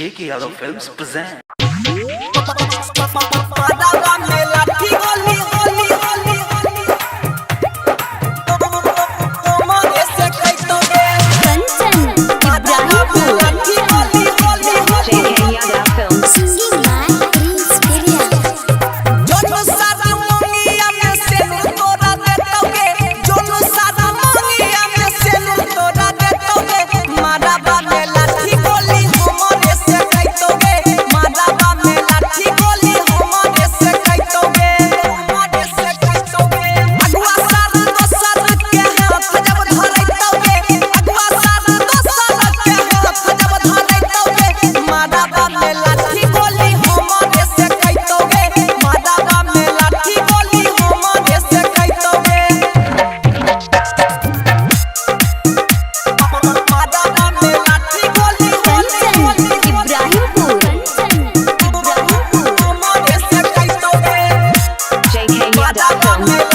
JK Yadav Films present. Kanchan Ibrahimpur. JK Yadav Films. Singing by Prince Piriya. Kanchan Ibrahimpur. Kanchan Ibrahimpur. JK Yadav Films.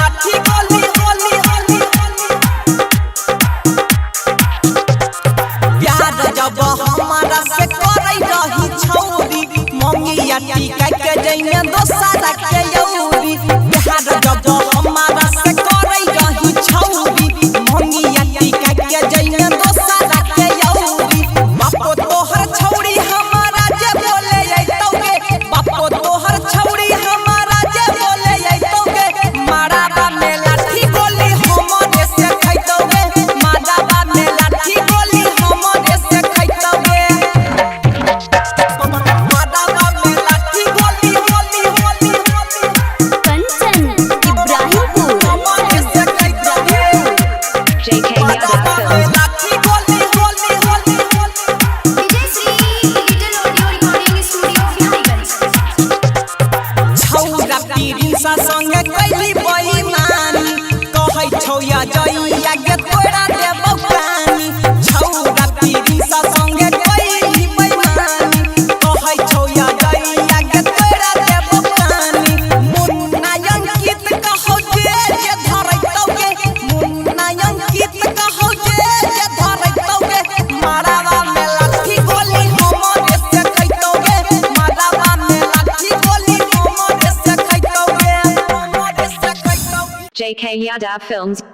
प्यार जब हमारा से करै रही छौरी, मंगिया टीका के जइमे दोसरा के यौरी। प्यार जब हमारा से करै रही छौरी, मंगिया टीका के जइमे दोसरा के यौरी। बापो तोहर छौरी हमारा जे बोले अइतौगे, बापो तोहर छौरी हमारा जे बोले अइतौगे, माराबा में लाठी गोली हमरे से खइतौगे, माराबा में लाठी गोली हमरे से खइतौगे, माराबा में लाठी गोली गोली गोली गोली कंचन इब्राहिमपुर। हमरे से खइतौगे, JK Yadav माराबा में Films. लाठी गोली गोली गोली गोली। Vijay Shri digital audio recording studio Bihariganj. छौरा पीरिसा संगे कैली बेईमानी, कहै छौ या जइया गे तोरा देबौ कानी। छौरा पीरिसा संगे कैली बेईमानी, कहै छौ या जइया गे तोरा देबौ कानी। मुन्ना अंकित कहौ जे जे धरैतौ गे, मुन्ना अंकित कहौ जे जे धरैतौ गे, मारावा में लाठी गोली हमरे से खैतौ गे, मारावा में लाठी गोली हमरे से खैतौ गे, हमरे से खैतौ गे। JK Yadav Films.